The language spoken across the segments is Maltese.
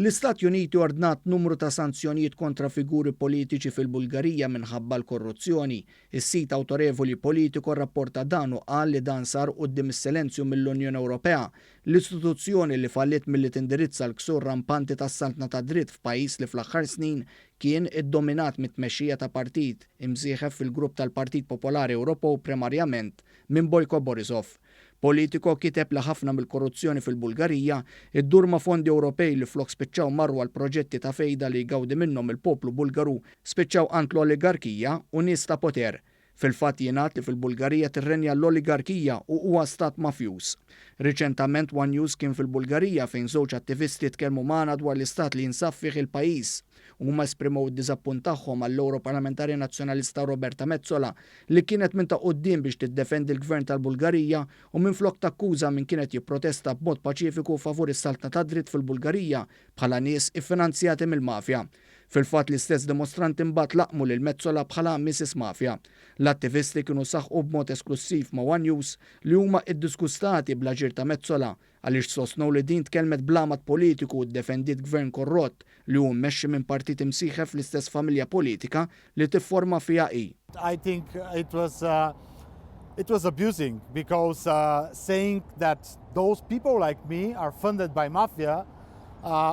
L-Istati Uniti ordnat numru ta' sanzjonijiet kontra figuri politiċi fil-Bulgarija minħabba l-korruzzjoni. Is-sit awtorevoli Politico rapporta dan u qal li dan sar quddiem is-silenzju mill-Unjoni Ewropea, l-istituzzjoni li falliet milli tindirizza l-ksur rampanti tas-saltna tad-dritt f'pajjiż li fl-aħħar snin kien iddominat mit-tmexxija ta' partit imsieħeb fil-grupp tal-Partit Popolari Ewropew primarjament minn Boyko Borisov. Politico kiteb li ħafna mill-korruzzjoni fil-Bulgarija iddur ma' fondi Ewropej li flok spiċċaw marru għal proġetti ta' fejda li jgawdi minnhom il-poplu Bulgaru, spiċċaw għand l-oligarkija u nies ta' poter. Fil-fatt jingħad li fil-Bulgarija tirrenja l-oligarkija u huwa stat mafjuż. Riċentament One News kien fil-Bulgarija fejn żewġ attivisti tkellmu magħna dwar l-istat li jinsab fih il-pajjiż. Huma esprimew id-diżappunt tagħhom għall-Ewroparlamentari Nazzjonalista Roberta Metsola li kienet minn ta' quddiem biex tiddefendi l-Gvern tal-Bulgarija u minflok takkuża min kien qed jipprotesta b'mod paċifiku favur is-saltna tad-dritt fil-Bulgarija bħala nies iffinanzjati mill-mafja. Fil-fatt l-istess dimostranti mbagħad laqmu lil Metsola bħala Mrs Mafia. L-attivisti kienu saħqu b'mod esklussiv ma' One News li huma iddiskustati bl-aġir ta' Metsola għaliex sostnew li din tkellmet bl-għamad politiku u ddefendiet gvern korrott li hu mmexxi minn partit imsieħeb fl-istess familja politika li tifforma fiha hi. I think it was abusing because saying that those people like me are funded by mafia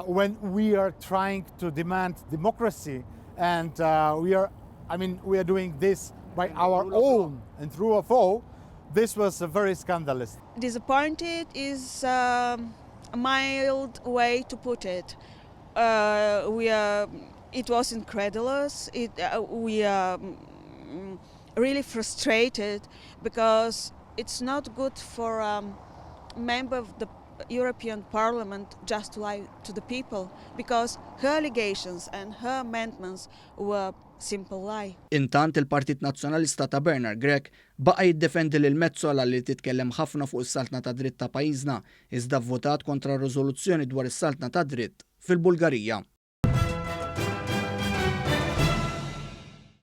when we are trying to demand democracy and we are, I mean, we are doing this by our own and through of all, this was very scandalous. Disappointed is a mild way to put it. We are, it was incredulous. We are really frustrated because it's not good for a member of the European Parliament just to lie to the people, because her allegations and her amendments were simple lie. Intant il-Partit Nazzjonalista ta' Bernard Grech baqa' jiddefendi lil Metsola li titkellem ħafna fuq is-saltna ta' dritt ta' pajjiżna, iżda votat kontra riżoluzzjoni dwar is-saltna ta' dritt fil-Bulgarija.